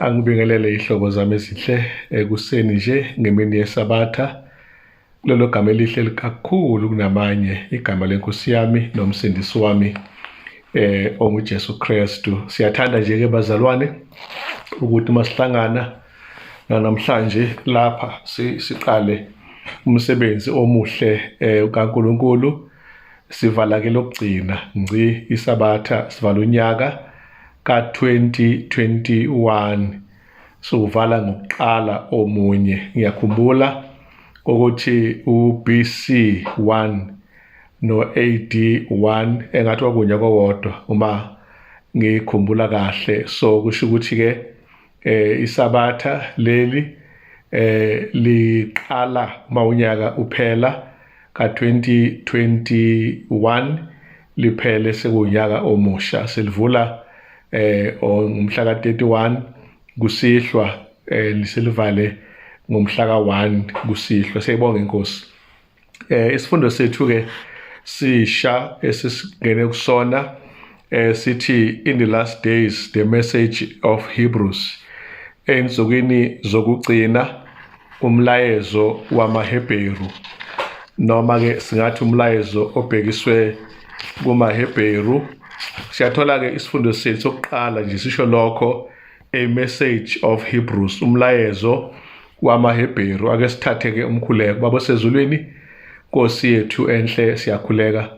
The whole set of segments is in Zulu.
Angibingelele ihlobo zami ezihle ekuseni nje ngemini yeSabatha kulelo gama elihle kakhulu kunamanye, igama lenkosi yami nomsindisi wami onguJesu Kristu. Siyathanda nje ke bazalwane ukuthi masihlangana namhlanje lapha siqale umsebenzi omuhle kaNkuluNkulu. Sivala ke lokugcina ngci iSabatha, sivala unyaka ka-2021, siwuvala ngokuqala omunye. Ngiyakhumbula ukuthi u-BC 1 no-AD 1 engathi kwakunyaka owodwa uma ngikhumbula kahle. So kusho ukuthi ke iSabatha leli liqala uma unyaka uphela ka-2021, liphele sekunyaka omusha. Silivula ngomhla ka-31 kusihlwa, liselivale ngomhla ka-1 kusihlwa. Siyayibonga inkosi. Isifundo sethu ke sisha esisingene kusona sithi in the last days the message of Hebrews, ensukwini zokugcina umlayezo wamaHebheru, noma ke singathi umlayezo obhekiswe kumaHebheru. Siyathola ke isifundo sethu sokuqala nje sisho lokho, a message of Hebrews, umlayezo wamaHebheru. Ake sithathe ke umkhuleko. Baba sezulwini, Nkosi yethu enhle, siyakhuleka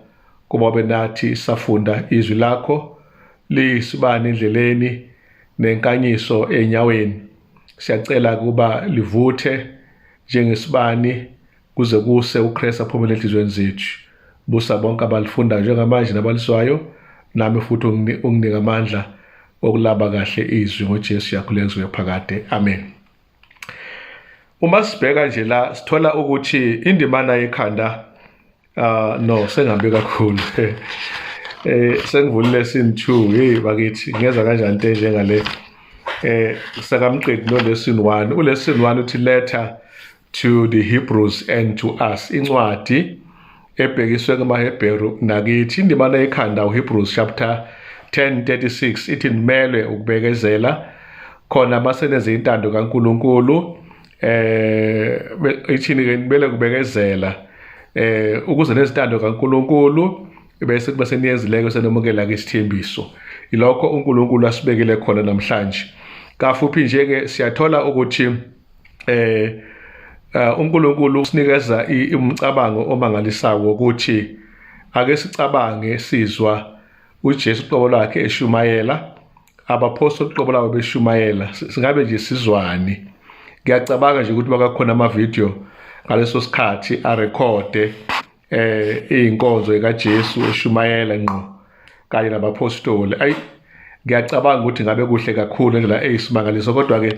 kuba benathi safunda izwi lakho, liyisibani endleleni nenkanyiso enyaweni. Siyacela kuba livuthe njengesibani kuze kuse uKristu aphumele enhliziyweni zethu. Busa bonke abalifunda njengamanje nabalizwayo, nami futhi unginike amandla okulaba kahle izwi ngoJesu yakhuleka phakade. Amen. Uma sibheka nje la sithola ukuthi indimana yekhanda, no, sengihambe kakhulu, sengivule lesson 2. Hey bakithi, ngeza kanjani into enjengale? Sakamqedi no lesson 1. U lesson 1 uthi letter to the Hebrews and to us, incwadi ebhekiswe kumaHebheru nakithi. Indimana yekhanda uHebrews chapter 10:36 ithi nimelwe ukubekezela khona maseneze intando kaNkuluNkulu. Ithini ke? Nimele ukubekezela ukuze nezintando kaNkuluNkulu, bese kuba seniyenzileke senomukela ke isithembiso. Ilokho uNkulunkulu asibekele khona namhlanje. Kafuphi nje ke siyathola ukuthi uNkulunkulu usinikeza umcabango omangalisayo ukuthi ake sicabange sizwa uJesu uqobo lwakhe eshumayela, abapostoli uqobo lwabo beshumayela, singabe nje sizwani? Ngiyacabanga nje ukuthi bakakhona ama video ngaleso sikhathi arekhode inkonzo kaJesu eshumayela ngqo kanye nabapostoli. Ayi, ngiyacabanga ukuthi ngabe kuhle kakhulu indlela eyisimangaliso, kodwa ke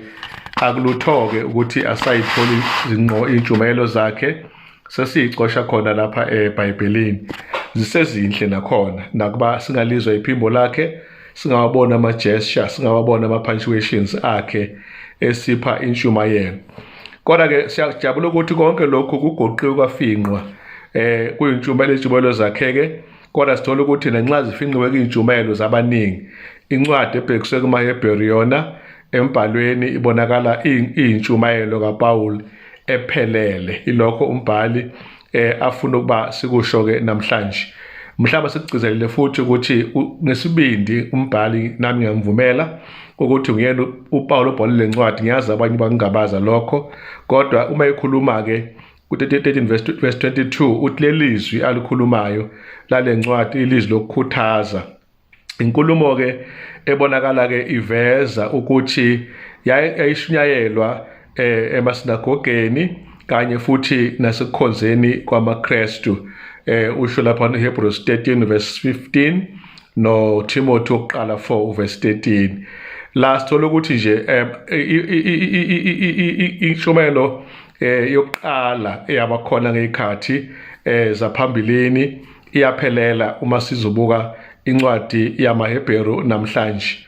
akulutho-ke ukuthi asayitholi zinqo intshumayelo zakhe, sesiyicosha khona lapha eBhayibhelini, zisezinhle nakhona, nakuba singalizwa iphimbo lakhe, singawabona ama-gesture, singawabona ama-punctuations akhe esipha intshumayelo. Kodwa ke siyajabula ukuthi konke lokhu kugoqiwe kwafinqwa kuyintshumayelo, intshumayelo zakhe ke. Kodwa sithola ukuthi nenxa zifinqiwe kuyintshumayelo zabaningi, incwadi ebhekiswe kumaHebheru yona embhalweni ibonakala iyintshumayelo kaPaul ephelele. Ilokho umbhali afuna ukuba sikusho ke namhlanje. Mhlawumbe sikugcizelele futhi ukuthi ngesibindi umbhali, nami ngiyamvumela ukuthi nguyena uPaul obhale le ncwadi. Ngiyazi abanye bangingabaza lokho, kodwa uma ekhuluma ke ku-13 verse 22 uthi lelizwi alikhulumayo lale ncwadi ilizwi lokukhuthaza. Inkulumo ke ebonakala ke iveza ukuthi yayishunyayelwa emasinagogeni kanye futhi nasekukhonzeni kwamaKristu. Usho lapha eHebrews 13 verse 15 no Timothy wokuqala 4 verse 13. La sithola ukuthi nje intshumayelo yokuqala eyabakhona ngezikhathi zaphambilini iyaphelela uma sizobuka incwadi yamaHebheru namhlanje.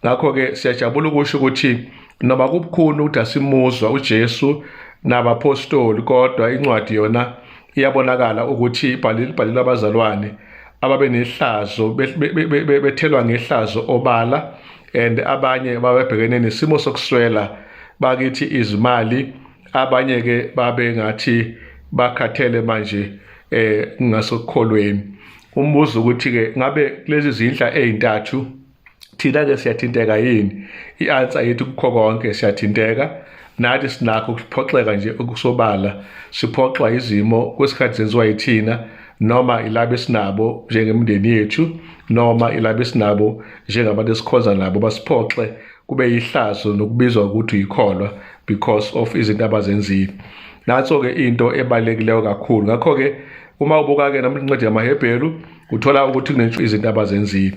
Ngakho ke siyajabula ukusho ukuthi noma kubukhuni ukuthi asimuzwa uJesu nabapostoli, kodwa incwadi yona iyabonakala ukuthi ibhalelwe abazalwane ababe nehlazo, bethelwa ngehlazo obala. And abanye babebhekene nesimo sokuswela bakithi izimali, abanye ke babe ngathi bakhathele manje ngasokukholweni. Umbuzo ukuthi ke ngabe kulezi zinhla ezintathu thina ke siyathinteka yini? I-answer yethu kukho konke siyathinteka. Nathi sinakho ukuphoxeka nje okusobala, siphoxwa izimo kwesikhathi zenziwa yithina noma ilabo esinabo njengemindeni yethu noma ilabo esinabo njengabantu esikhonza nabo, basiphoxe kube yihlazo nokubizwa ukuthi uyikholwa because of izinto abazenzile. Natso-ke into ebalulekileyo kakhulu. Ngakho-ke uma ubuka-ke noma incwadi yamaHebheru uthola ukuthi izinto abazenzile.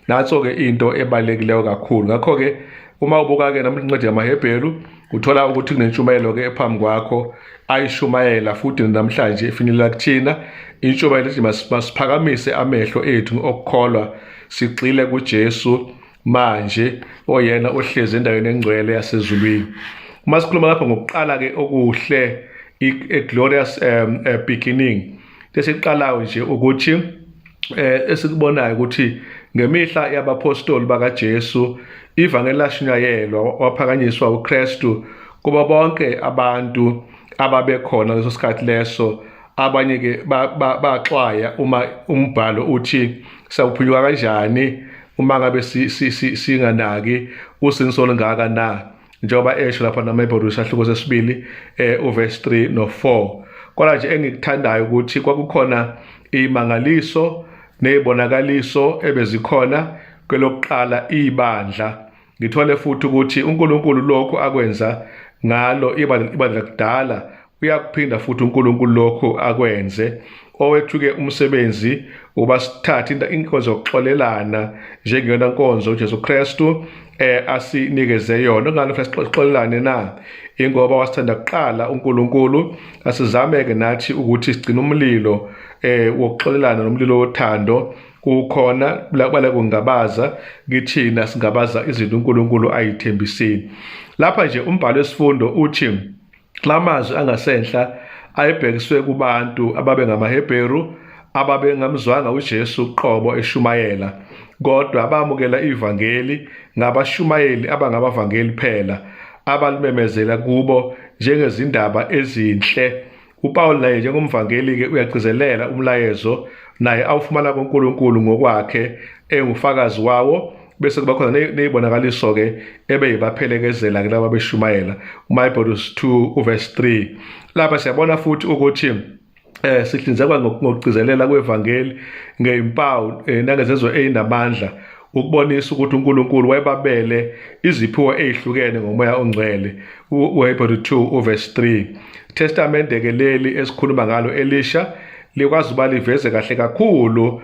Natso-ke into ebalulekileyo kakhulu. Ngakho-ke uma ubuka-ke noma incwadi yamaHebheru uthola ukuthi kunentshumayelo-ke ephambi kwakho ayishumayela futhi namhlanje efinyelela kuthina, intshumayelo ethi masiphakamise amehlo ethu okukholwa sigxile kuJesu manje oyena ohlezi endaweni engcwele yasezulwini. Uma sikhuluma lapha ngokuqala-ke okuhle, a glorious beginning, lesiqalayo nje ukuthi esikubonayo ukuthi ngemihla yabapostoli bakaJesu ivangeli lashunyayelwa, waphakanyiswa uKristu kuba bonke abantu ababekhona leso sikhathi leso. Abanye ke baxwaya uma umbhalo uthi sawuphunyuka kanjani uma ngabe singanaki usindiso olungaka na, njengoba esho lapha namaHebheru isahluko sesibili uverse 3 no 4. Kodwa nje engikuthandayo ukuthi kwakukhona imangaliso nezibonakaliso ebezikhona kwelokuqala ibandla. Ngithole futhi ukuthi uNkulunkulu lokhu akwenza ngalo ibandla kudala uyakuphinda futhi uNkulunkulu lokhu akwenze. Owethu-ke umsebenzi uba sithathe inkonzo yokuxolelana njengeyona nkonzo uJesu Kristu asinikeze yona. Kungani kufanele sixolelane na? Ingoba wasithanda kuqala uNkulunkulu. Asizame-ke nathi ukuthi sigcine umlilo wokuxolelana nomlilo wothando kukhona bale kungabaza kithina, singabaza izinto uNkulunkulu ayithembisile. Lapha nje umbhalo wesifundo uthi lamazwi angasenhla ayebhekiswe kubantu ababe ngamaHebheru ababengamzwanga uJesu uqobo eshumayela, kodwa abamukela ivangeli ngabashumayeli abangabavangeli phela abalimemezela kubo njengezindaba ezinhle. uPaul naye njengomvangeli-ke uyagcizelela umlayezo naye awufumana kuNkulunkulu ngokwakhe engufakazi wawo, bese kuba khona neyibonakaliso-ke ebeyibaphelekezela-ke laba beshumayela. UMahebheru 2 uverse 3. Lapha siyabona futhi ukuthi sihlinzekwa ngokugcizelela kwevangeli ngeyimpawu nangezenzo ezinamandla ukubonisa ukuthi uNkulunkulu wayebabele iziphiwo ezihlukene ngomoya ongcwele. UHebheru 2 uverse 3. Testamente ke leli esikhuluma ngalo elisha likwazi uba liveze kahle kakhulu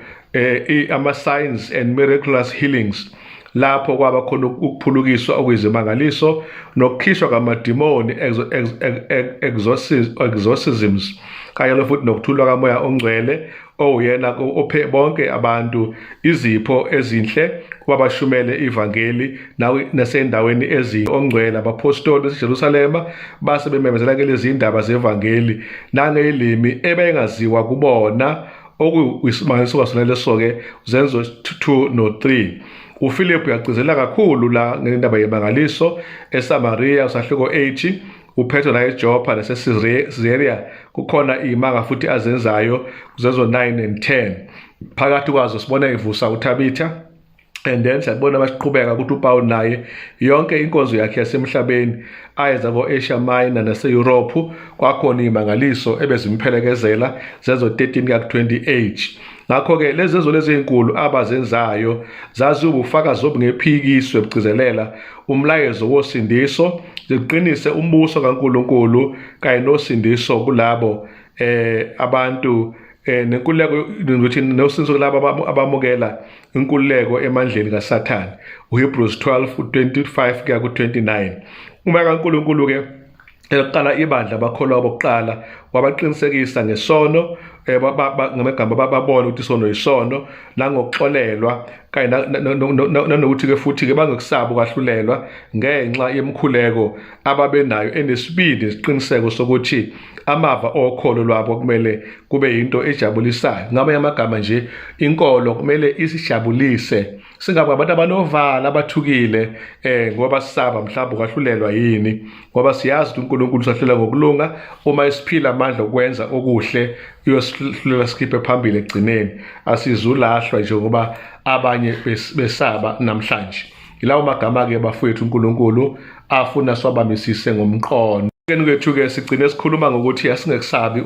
ama signs and miraculous healings, lapho kwaba khona ukuphulukiswa okuyizimangaliso nokukhishwa kwamadimoni, exorcisms, kanye futhi nokuthulwa kamoya ongcwele owuyena ophe bonke abantu izipho ezinhle kwabashumele ivangeli nasendaweni ongcwele. Abapostoli baseJerusalema base bememezela ke lezi indaba zevangeli nangelimi ebengaziwa kubona, okuyisimangaliso kwasona leso ke, Zenzo 2 no 3. uPhilip uyagcizelela kakhulu la ngendaba yemangaliso eSamaria, usahluko 8. uPetro naye eJopha naseCaesarea kukhona imanga futhi azenzayo, kuzenzo 9 and 10. Phakathi kwazo sibona ivusa uThabitha, and then siyabona basiqhubeka ukuthi uPaul naye yonke inkonzo yakhe yasemhlabeni ayenza ko-Asia Minor nase-Europe kwakhona iy'mangaliso ebezimphelekezela, Zenzo 13 kuya ku-28. Ngakho-ke lezi zenzo lezi ey'nkulu abazenzayo zaziwubufakazi obungephikiswe bugcizelela umlayezo wosindiso, ziqinise umbuso kaNkulunkulu kanye nosindiso kulabo abantu nenkululeko, ukuthi nosindiso kulabo abamukela inkululeko emandleni kaSathane. uHebrews 12 25 kuya ku-29. Uma kaNkulunkulu ke eqala ibandla abakholwa bokuqala wabaqinisekisa ngesono, ngamagama bababona ukuthi isono isono, nangokuxolelwa kanye nanokuthi ke futhi ke bangekusaba ukwahlulelwa ngenxa yemkhuleko ababenayo enesibindi nesiqiniseko sokuthi amava okholo lwabo kumele kube yinto ejabulisayo. Ngamanye amagama nje, inkolo kumele isijabulise. Singabe abantu abanovalo abathukile ngoba sisaba mhlawumbe ukwahlulelwa yini, ngoba siyazi ukuthi uNkulunkulu usahlulela ngokulunga. Uma esiphila amandla okwenza okuhle uyosihlulela sikhiphe phambili ekugcineni, asizulahlwa njengoba abanye besaba namhlanje. Yilawo magama-ke bafowethu uNkulunkulu afuna siwabambisise ngomqondo. Kwethu-ke sigcine sikhuluma ngokuthi asingekusabi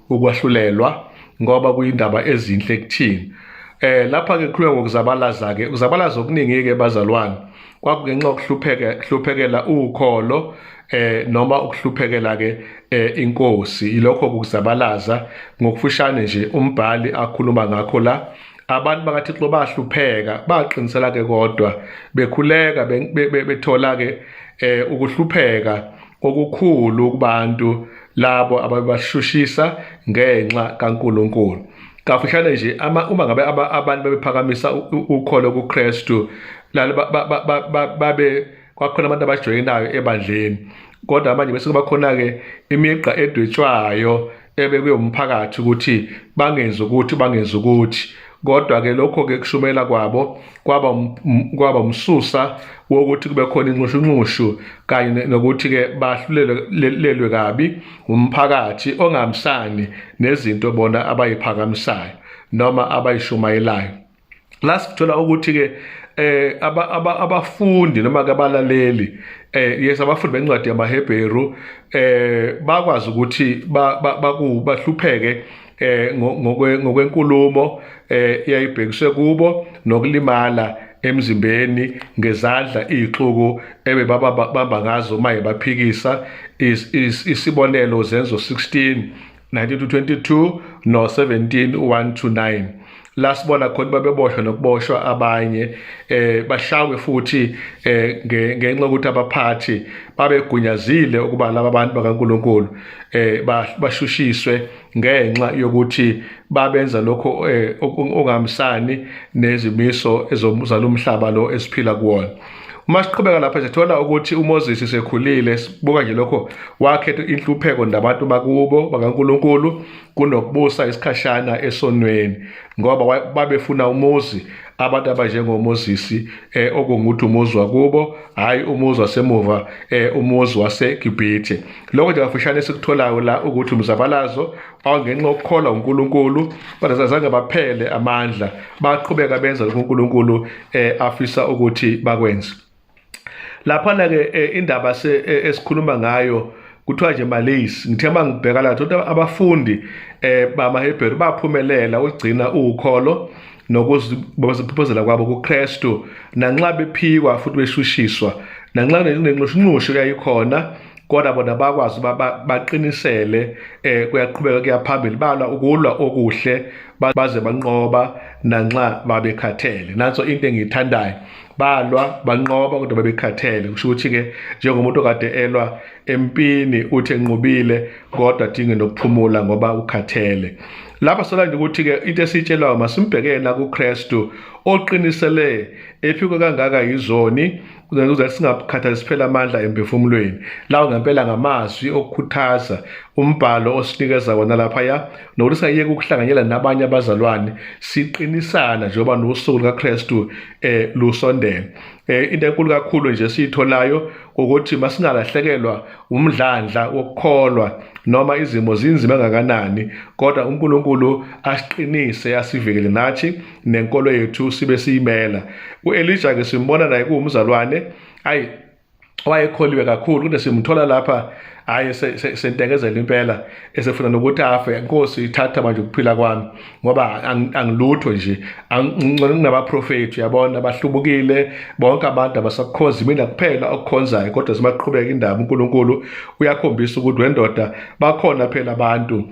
ukwahlulelwa ngoba kuyindaba ezinhle kuthina. Lapha ke kukhulunywa ngokuzabalaza ke, ukuzabalaza okuningi ke bazalwane kwakungenxa yokuhlupheka, kuhluphekela ukholo noma ukuhluphekela ke inkosi. Ilokho ukuzabalaza ngokufushane nje umbhali akhuluma ngakho la. Abantu bakaThixo bahlupheka, baqinisela ke kodwa bekhuleka bethola ke ukuhlupheka okukhulu kubantu labo ababashushisa ngenxa kaNkulunkulu. Kafushane nje uma ngabe abantu bebephakamisa ukholo kuKristu, babe kwakhona abantu abajoyinayo ebandleni, kodwa manje bese kuba khona ke imigqa edwetshwayo ebekwe umphakathi ukuthi bangenzi ukuthi bangenzi ukuthi. Kodwa ke lokho ke kushumela kwabo kwaba umsusa wokuthi kube khona inxushunxushu kanye nokuthi ke bahlulelwe kabi umphakathi ongahambisani nezinto bona abayiphakamisayo noma abayishumayelayo. La sithola ukuthi ke abafundi noma ke abalaleli yes abafundi bencwadi yamaHebheru bakwazi ukuthi bahlupheke ngokwenkulumo eyayibhekiswe kubo nokulimala emzimbeni ngezandla ixuku ebebabamba ngazo maye baphikisa. Isibonelo Zenzo 16 19-22 no 17 1-9, la sibona khona babeboshwa nokuboshwa abanye bashawe futhi ngenxa yokuthi abaphathi babegunyazile ukuba laba bantu bakaNkulunkulu bashushiswe ngenxa yokuthi babenza lokho okungahambisani nezimiso zalomhlaba lo esiphila kuwona. Uma siqhubeka lapha sithola ukuthi uMoses sekhulile, sibuka nje lokho wakhetha inhlupheko nabantu bakubo bakaNkulunkulu kunokubusa isikhashana esonweni, ngoba babefuna umuzi abantu abanjengoMoses okungukuthi umuzi wakubo, hayi umuzi wasemuva, umuzi waseGibhithe. Lokho nje kafushane esikutholayo la ukuthi umzabalazo awungenxa yokukholwa uNkulunkulu, kodwa zange baphele amandla, baqhubeka benza lokho uNkulunkulu afisa ukuthi bakwenze. Laphana ke indaba esikhuluma ngayo kuthiwa nje Malays, ngithe mangibheka la ukuthi abafundi bamaHebheru baphumelela ukugcina ukholo nokuziphuphuzela kwabo kuKristu nanxa bephikwa futhi beshushiswa, nanxa nenxushunxushu yayikhona, kodwa bona bakwazi baqinisele kuyaqhubeka kuyaphambili, balwa ukulwa okuhle baze banqoba nanxa babekhathele. Nanso into engiyithandayo, balwa banqoba kodwa babekhathele. Kusho ukuthi ke njengomuntu okade elwa empini uthi enqobile kodwa adinge nokuphumula ngoba ukhathele. Lapha sola nje ukuthi ke into esitshelwayo masimbhekena kuKristu oqinisele ephikwe kangaka yizoni ukuze singakhathali siphela amandla emphefumulweni. Lawo ngempela ngamazwi okukhuthaza umbhalo osinikeza wona laphaya, nokuthi singayeki ukuhlanganyela nabanye abazalwane siqinisana njengoba nosuku lukaKristu lusondela. Into enkulu kakhulu nje esiyitholayo ukuthi masingalahlekelwa umdlandla wokukholwa noma izimo zinzima kangakanani, kodwa uNkulunkulu asiqinise asivikele nathi nenkolo yethu sibe siyimela. uElijah ke simbona naye kuwumzalwane ayi wayekholiwe kakhulu, kodwa simthola lapha hayi sentekezela impela esefuna nokuthi afe. Inkosi ithatha manje ukuphila kwami ngoba angilutho nje, angcono kunabaprofethi, uyabona bahlubukile bonke abantu abasakukhonza mina kuphela okukhonzayo. Kodwa simaqhubeka indaba, uNkulunkulu uyakhombisa ukuthi wendoda bakhona phela abantu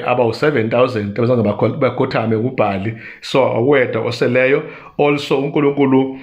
abawu 7000 abazange bakhothame kuBhali, so awedwa oseleyo. Also uNkulunkulu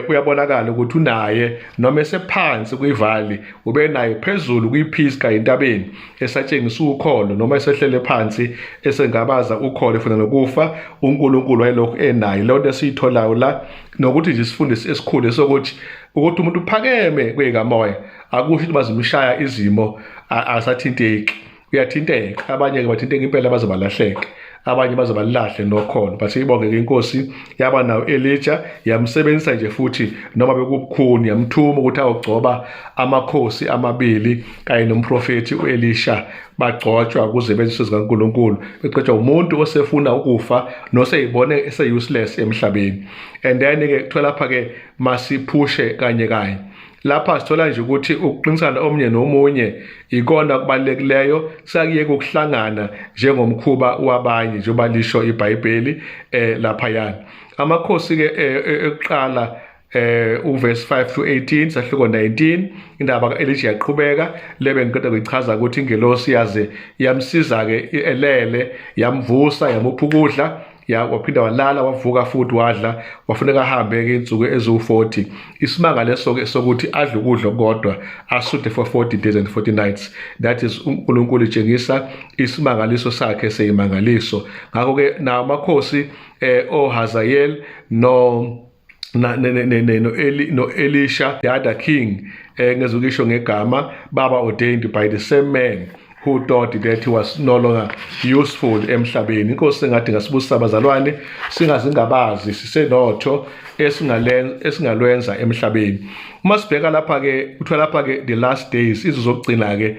uyabonakala ukuthi unaye noma esephansi kwivali, ube naye phezulu kwiPisga entabeni esatshengisa ukholo, noma esehlele phansi esengabaza ukholo efuna nokufa, uNkulunkulu wayelokhu enaye. Leyo nto esiyitholayo la, nokuthi nje isifundo esikhulu esokuthi ukuthi umuntu uphakeme kwekamoya akusho ukuthi bazimshaya izimo asathinteki, uyathinteka. Abanye ke bathinteka impela baze balahleke. Abanye baze balilahle nokholo. But ibonge-ke inkosi yaba nawo Elijah, yamsebenzisa nje futhi noma bekubukhuni, yamthuma ukuthi ayogcoba amakhosi amabili kanye nomprofethi uElisha. Bagcotshwa ukuze benze zikaNkulunkulu, begcotshwa umuntu osefuna ukufa noseyibone ese-useless emhlabeni. And then-ke kuthiwa lapha-ke masiphushe kanye kanye. Lapha sithola nje ukuthi ukuqinisana omunye nomunye ikona kubalulekileyo, sakuyeke ukuhlangana njengomkhuba wabanye njengoba lisho iBhayibheli laphayana. Amakhosi-ke ekuqala uverse 5 to 18 sahluko 19, indaba kaElijah yaqhubeka lebe ngiqeda kuyichaza ukuthi ingelosi yaze yamsiza ke elele, yamvusa, yamupha ukudla, ya waphinda walala, wavuka futhi wadla, wafuneka ahambe ke insuku eziwu-40. Isimanga leso ke sokuthi adle ukudla kodwa asuthe for 40 days and 40 nights. That is uNkulunkulu etshengisa isimangaliso sakhe seyimangaliso. Ngakho ke nawo amakhosi oHazael no na ne ne ne no Eli no Elisha, the other king ngezukisho ngegama, baba ordained by the same man who thought that he was no longer useful emhlabeni. Inkosi engathi ngasibusa abazalwane, singazingabazi sisenotho esingalwenza emhlabeni. Uma sibheka lapha ke, kuthiwa lapha ke the last days, izozokugcina ke,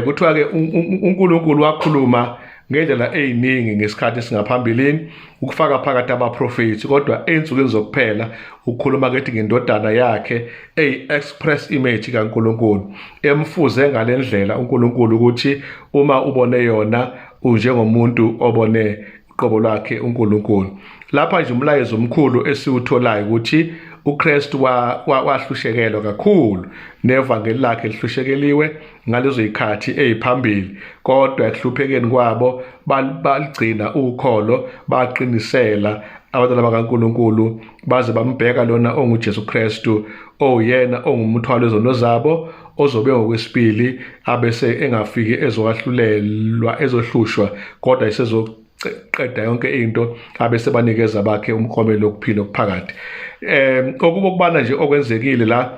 kuthiwa ke uNkulunkulu wakhuluma ngendlela eziningi ngesikhathi singaphambilini, ukufaka phakathi abaprofethi, kodwa einsukwini zokuphela ukukhuluma kethi ngendodana yakhe eyi-express image kaNkulunkulu, emfuze ngalendlela uNkulunkulu ukuthi uma ubone yona unjengomuntu obone uqobo lwakhe uNkulunkulu. Lapha nje umlayezo omkhulu esiwutholayo ukuthi uKristu wahlushekelwa kakhulu, nevangeli lakhe lihlushekeliwe ngalezo zikhathi eziphambili, kodwa ekuhluphekeni kwabo baligcina ukholo, baqinisela abantwana bakaNkulunkulu baze bambheka lona onguJesu Kristu, owuyena ongumthwalo wezono zabo, ozobe ngokwesibili abese engafiki ezowahlulelwa, ezohlushwa, kodwa esezoqeda yonke into, abese banikeza bakhe umklomelo wokuphila okuphakade. Okubokubana nje okwenzekile la,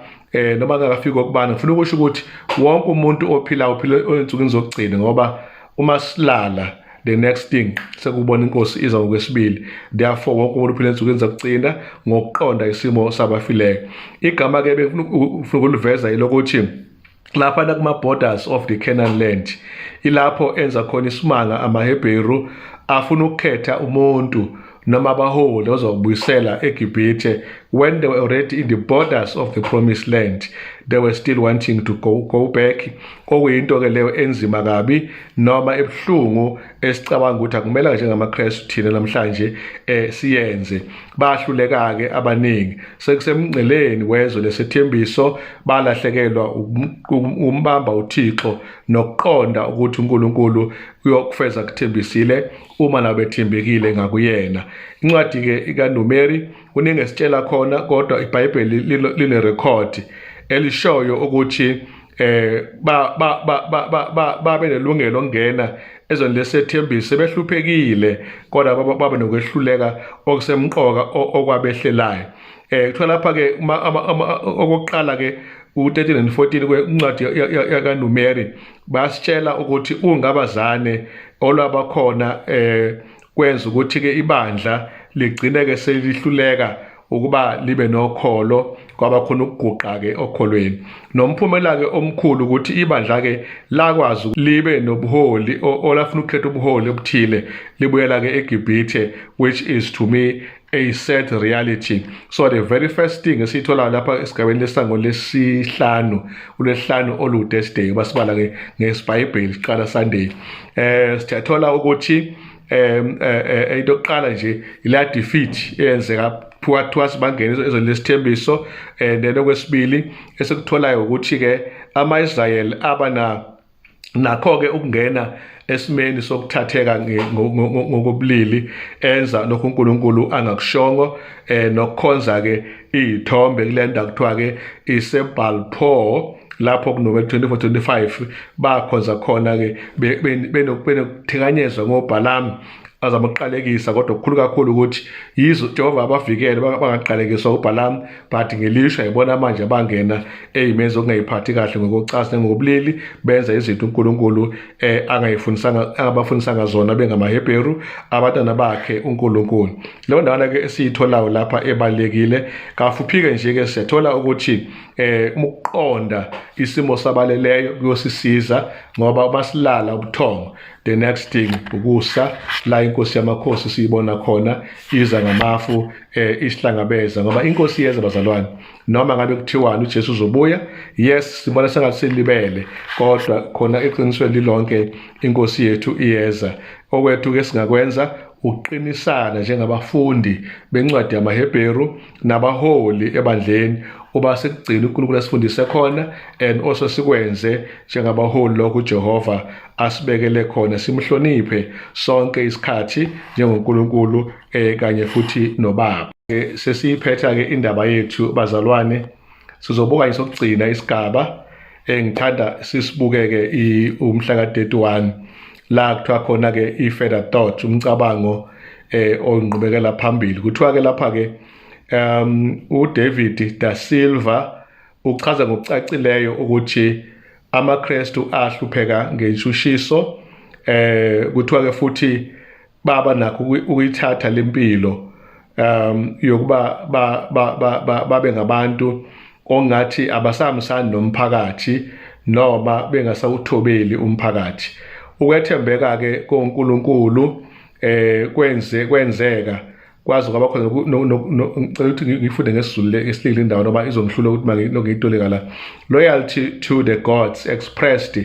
noma ngakafiki okubana, ngifuna ukusho ukuthi wonke umuntu ophila uphila ezinsukwini zokugcina, ngoba uma silala the next thing sekubona inkosi iza ngokwesibili. Therefore wonke umuntu uphila ezinsukwini zokugcina ngokuqonda isimo sabafileyo. Igama ke bengifuna ukuliveza ilokuthi lapha kuma borders of the Canaan land, ilapho enza khona isimanga amaHebheru afuna ukukhetha umuntu noma abaholi ozobuyisela eGibhithe. When they were already in the borders of the promised land, they were still wanting to go back, okuyinto ke leyo enzima kabi noma ebuhlungu esicabanga ukuthi akumele njengamaKristu thina namhlanje siyenze. Bahluleka ke abaningi sekusemngceleni wezwe lesethembiso, balahlekelwa umbamba uThixo nokuqonda ukuthi uNkulunkulu uyokufeza kuthembisile uma nabo bethembekile ngakuyena. Incwadi ke ikaNumeri kuningi esitshela khona, kodwa iBhayibheli line record elishoyo ukuthi ba ba ba ba babe nelungelo lokungena ezweni lesethembiso behluphekile, kodwa babe nokwehluleka okusemqoka okwabehlelayo. Kuthiwa lapha ke okokuqala ke u13 and 14 kwencwadi yakaNumeri basitshela ukuthi ungabazane olwabakhona kwenza ukuthi ke ibandla ligcineke selihluleka ukuba libe nokholo, kwaba khona ukuguqa ke okholweni. Nomphumela ke omkhulu ukuthi ibandla ke lakwazi libe nobuholi olafuna ukukhetha ubuholi obuthile, libuyela ke eGibhithe, which is to me a sad reality. So the very first thing esithola lapha esigabeni lesango lesihlanu, ulesihlanu oluThursday basibala ke ngesibhayibheli siqala Sunday, siyathola ukuthi into yokuqala nje ila defeat eyenzeka phakathi bangena ezweni lesithembiso. Then okwesibili esikutholayo ukuthi ke ama-Israyeli abana nakho ke ukungena esimeni sokuthatheka ngokobulili, enza lokhu uNkulunkulu angakushongo, nokukhonza ke izithombe kule ndawo kuthiwa ke iseBalpo, lapho kunobe 24-25 bakhonza khona ke benokuthikanyezwa ngoBalaam. Azama ukuqalekisa, kodwa kukhulu kakhulu ukuthi yizo Jehova abavikele bangaqalekiswa uBalaam, but ngelishwa yibona manje abangena eyimeni zokungayiphathi kahle ngokocansi nangobulili, benza izinto uNkulunkulu angayifundisanga, angabafundisanga zona bengamaHebheru, abantwana bakhe uNkulunkulu. Leyo ndawana ke esiyitholayo lapha ebalekile kafuphike nje ke, siyathola ukuthi ukuqonda isimo sabaleleyo kuyosisiza, ngoba basilala ubuthongo, the next thing ukusa la inkosi yamakhosi siyibona khona iza ngamafu, isihlangabeza, ngoba inkosi yeza, bazalwane. Noma ngabe kuthiwani, uJesu uzobuya. Yes, sibona sengathi silibele, kodwa khona eqinisweni lilonke inkosi yethu iyeza. Okwethu ke singakwenza ukuqinisana njengabafundi bencwadi yamaHebheru nabaholi ebandleni, uba sikugcina uNkulunkulu asifundise khona, and also sikwenze njengabaholi lokhu uJehova asibekele khona, simhloniphe sonke isikhathi njengoNkulunkulu kanye futhi noBaba. Sesiyiphetha ke indaba yethu, bazalwane. Sizobuka isokugcina isigaba engithanda sisibukeke, umhla ka-31, la kuthiwa khona ke i-further thought, umcabango onqubekela phambili. Kuthiwa ke lapha ke uDavid da Silva uchaza ngokucacileyo ukuthi amaKristu ahlupheka ngenshushiso. Kuthiwa ke futhi baba nakho ukuyithatha lempilo yokuba babe ngabantu ongathi abasahambisani nomphakathi noma bengasawuthobeli umphakathi. Ukwethembeka ke koNkulunkulu kwenze kwenzeka kwazi kwaba khona. Ngicela ukuthi ngifunde ngesiZulu esilile indawo, noma izongihlula ukuthi mangiyitolika la. Loyalty to the gods expressed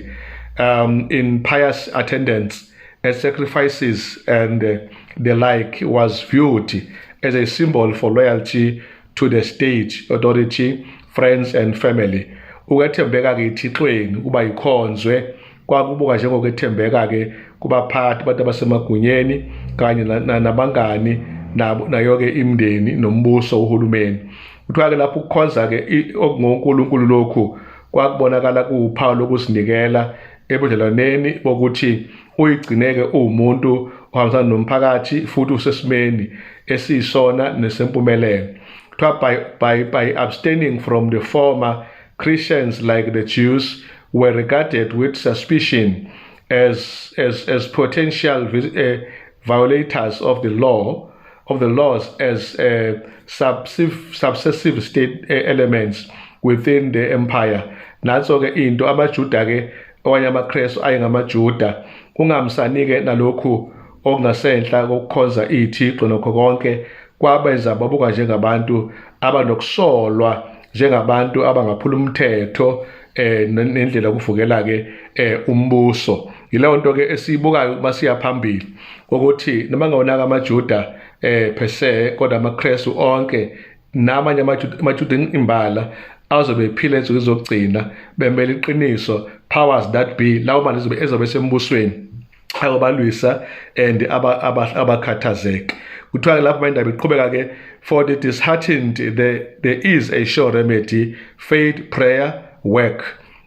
in pious attendance at sacrifices and the like was viewed as a symbol for loyalty to the state authority, friends and family. Ukwethembeka ke ethixweni kuba yikhonzwe kwakubuka njengokwethembeka ke kubaphathi, abantu abasemagunyeni, kanye nabangani nabo, nayo ke imindeni nombuso, uhulumeni. Kuthiwa ke lapho ukukhonza ke okungoNkulunkulu lokhu kwakubonakala kuwuphawu lokuzinikela ebudlelwaneni bokuthi uyigcineke uwumuntu ohambisana nomphakathi futhi usesimeni esiyisona nesempumelelo. Kuthiwa by abstaining from the former, Christians, like the Jews, were regarded with suspicion as potential violators of the laws as subversive state elements within the empire. Nanso ke into, amaJuda ke okanye amaKristu ayengamaJuda kungahambisani ke nalokhu okungasenhla kokukhonza ithixo nokho konke, kwabenza babuka njengabantu abanokusolwa, njengabantu abangaphula umthetho nendlela yokuvukela ke umbuso. Yileyo nto ke esiyibukayo masiya phambili, ukuthi noma ngawonaka amaJuda per se, kodwa amaKristu onke namanye amaJuda imbala azobe ephila ensukwini zokugcina bemele iqiniso, powers that be, lawo manje ezobe sembusweni ayobalwisa and abakhathazeke. Kuthiwa lapho indaba iqhubeka ke, for the disheartened there is a sure remedy: faith, prayer, work.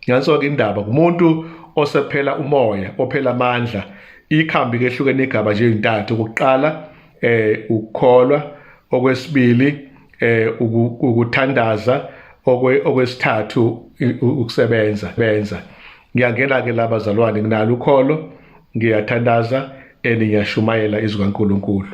Nanso ke indaba, kumuntu osephela umoya, ophela amandla, ikhambi ke ehlukene igaba nje intathu. Okokuqala ukukholwa, okwesibili ukuthandaza, okwesithathu ukusebenza benza. Ngiyangena ke labazalwane, nginalo ukholo, ngiyathandaza and ngiyashumayela izwi kaNkuluNkulu,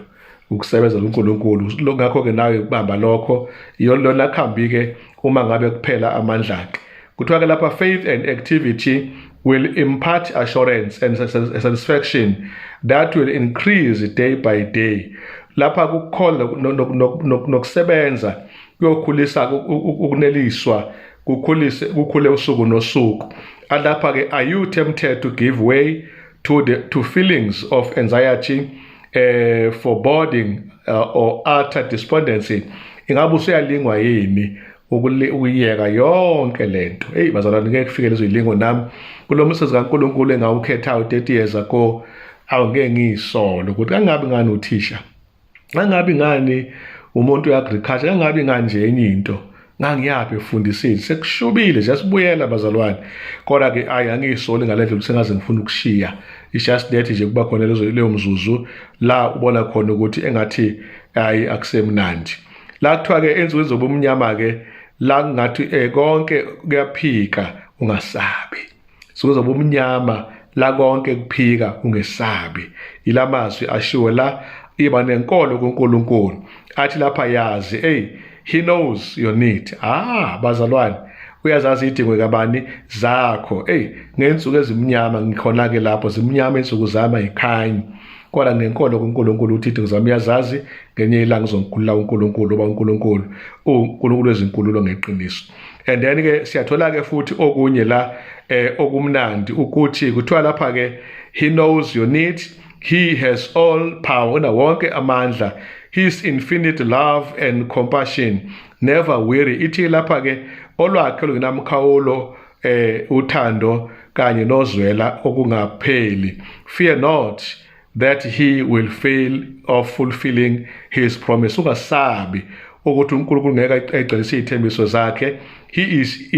ukusebenza kuNkulunkulu. Ngakho ke nawe kubamba lokho, iyona khambi ke uma ngabe kuphela amandla ke. Kuthiwa ke lapha, faith and activity will impart assurance and satisfaction that will increase day by day. Lapha kukholwa nokusebenza kuyokhulisa ukuneliswa, kukhulise, kukhule usuku nosuku. Alapha ke, are you tempted to give way to feelings of anxiety, foreboding or utter despondency? Ingabe usuyalingwa yini ukuyeka yonke lento? Hey bazalwane, ngeke kufike lezo yilingo. Nami kulo msebenzi kaNkuluNkulu engawukhethayo 30 years ago, awungeke ngiyisolo ukuthi kangabi ngani uthisha, angabi ngani umuntu we-agriculture, angabi ngani nje enye into. Ngangiyaphi efundisini? Sekushubile nje, sibuyela bazalwane. Kodwa ke ayi, angiyisoli ngale ndlela sengaze ngifuna ukushiya. It's just that nje kuba khona leyo mzuzu la ubona khona ukuthi engathi ayi akusemnandi. La kuthiwa ke ensukwini zobumnyama ke la kungathi konke kuyaphika, ungasabi. Sukuzoba umnyama la konke kuphika, ungesabi. Ilamazwi ashiwo la, iba nenkolo kuNkulunkulu. Athi lapha yazi, hey, he knows your need. Bazalwane, uyazazi idingo kabani zakho. Hey, ngensuku ezimnyama ngikhona ke lapho, zimnyama insuku zami ayikhanyi. Kodwa ngenkolo kuNkulunkulu uthi idingo zami uyazazi, ngenye ilanga uzongikhulula uNkulunkulu, uba uNkulunkulu uNkulunkulu wezinkululo ngeqiniso. And then ke siyathola ke futhi okunye la okumnandi ukuthi kuthiwa lapha ke he knows your need, he has all power, una wonke amandla, his infinite love and compassion never weary. Ithi lapha ke olwakhe olungenamkhawulo uthando kanye nozwela okungapheli. Fear not that he will fail of fulfilling his promise. Ungasabi ukuthi uNkulunkulu ngeke agcwalise izithembiso zakhe. He is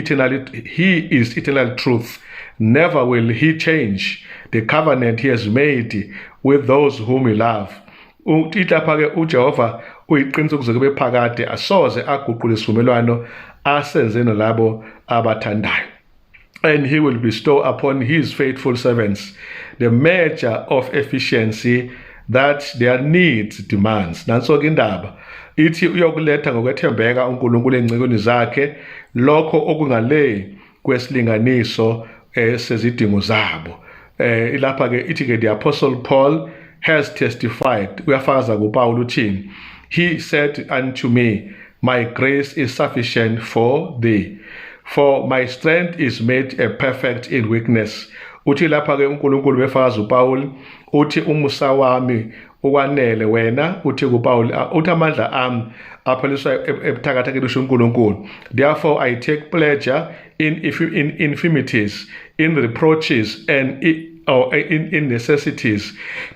eternal truth. Never will he change the covenant he has made with those whom he loves. Uthi lapha ke uJehova uyiqiniso kuze kube phakade, asoze aguqule isivumelwano asenze nalabo abathandayo. And he will bestow upon his faithful servants the measure of efficiency that their needs demands. Nanso ke indaba ithi uyokuletha ngokwethembeka uNkulunkulu ezincekweni zakhe lokho okungale kwesilinganiso sezidingo zabo. Ilapha ke ithi ke the Apostle Paul has testified, uyafakaza kuPaul uthini? He said unto me, my grace is sufficient for thee, for my strength is made a perfect in weakness. Uthi lapha ke uNkulunkulu befakaza uPaul uthi umusa wami ukwanele wena. Uthi kuPaul uthi amandla ami apheliswa ebuthakathakeni usho uNkulunkulu. Therefore I take pleasure in infirmities, in reproaches and in necessities,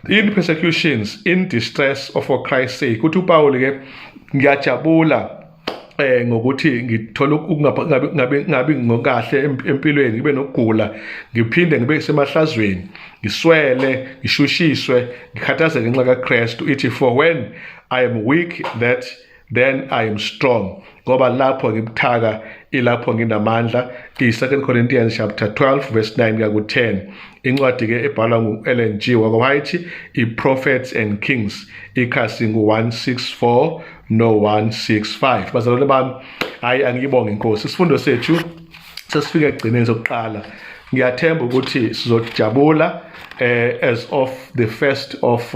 in persecutions, in distress for Christ's sake. Uthi uPaul ke ngiyajabula ngokuthi ngithola ukungabi ngokahle empilweni, ngibe nokugula, ngiphinde ngibe semahlazweni, ngiswele, ngishushiswe, ngikhathazeke ngenxa kaKristu. Ithi for when I am weak that then I am strong. Ngoba lapho ngibuthaka ilapho nginamandla. I-2 Corinthians chapter 12 verse 9 kuya ku-10. Incwadi ke ebhalwa ngu-Ellen G. White, i-Prophets and Kings, ikhasi ngu-164 no 165. Bazalwane bami, hayi angiyibonge inkosi. Isifundo sethu sesifike ekugcineni sokuqala. Ngiyathemba ukuthi sizojabula as of the 1st of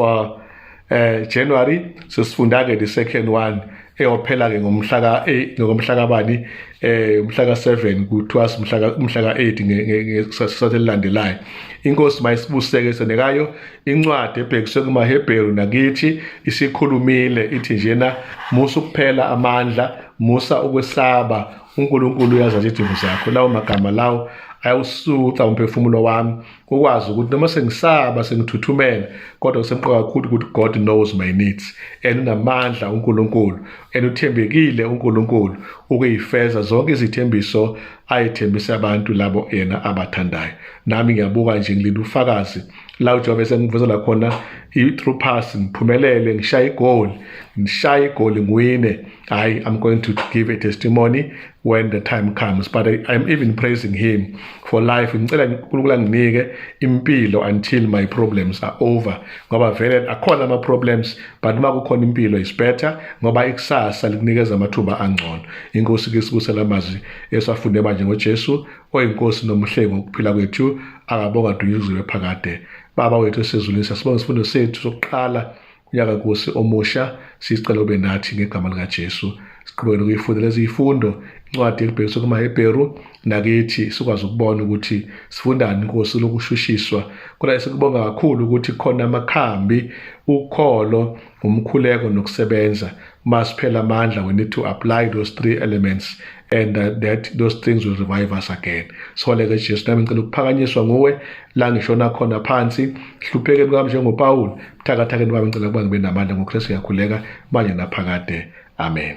January. Sesifunda ke the second one eyophela ke ngomhla ka bani, umhla ka 7 kuthiwa umhla ka 8 ngesathe elilandelayo. Inkosi mayisibuseke senekayo. Incwadi ebhekiswe kumaHebheru nakithi isikhulumile, ithi njena musa ukuphela amandla, musa ukwesaba, uNkulunkulu uyazazi izidingo zakho. Lawo magama lawo ayawusutha umphefumulo wami, ukwazi ukuthi noma sengisaba sengithuthumela, kodwa kusemqoka kakhulu ukuthi God knows my needs, and unamandla uNkulunkulu, and uthembekile uNkulunkulu ukuyifeza zonke izithembiso ayithembisa abantu labo yena abathandayo. Nami ngiyabuka nje ngilinda ufakazi la uJehova sengivezela khona i-through pass, ngiphumelele, ngishaye igoli, ngiwine. I'm going to give a testimony when the time comes, but I'm even praising him for life. Ngicela uNkulunkulu anginike impilo until my problems are over, ngoba vele akhona ama problems, but uma kukhona impilo is better, ngoba ikusasa likunikeza amathuba angcono. Inkosi ke sibusela amazwi esafunde manje ngoJesu oyinkosi nomhlengi wokuphila kwethu, akabonga dunyuzwe phakade. Baba wethu osezulwini, siyasibonga isifundo sethu sokuqala unyaka Nkosi omusha. Sicela ube nathi ngegama likaJesu, siqhubeke nokuyifunda lezi zifundo, incwadi ekubhekiswe kumaHebheru nakithi, sikwazi ukubona ukuthi sifundani Nkosi lokushushiswa. Kodwa sikubonga kakhulu ukuthi khona amakhambi, ukholo, umkhuleko nokusebenza. Masiphela amandla, we need to apply those three elements, and that those things will revive us again. So leke Jesu, nami ngicela ukuphakanyiswa nguwe la ngishona khona phansi, hluphekeni kwami njengoPaul, buthakathakeni kwami ngicela ukuba ngibe namandla ngoKristu. Ngiyakhuleka manje naphakade, amen.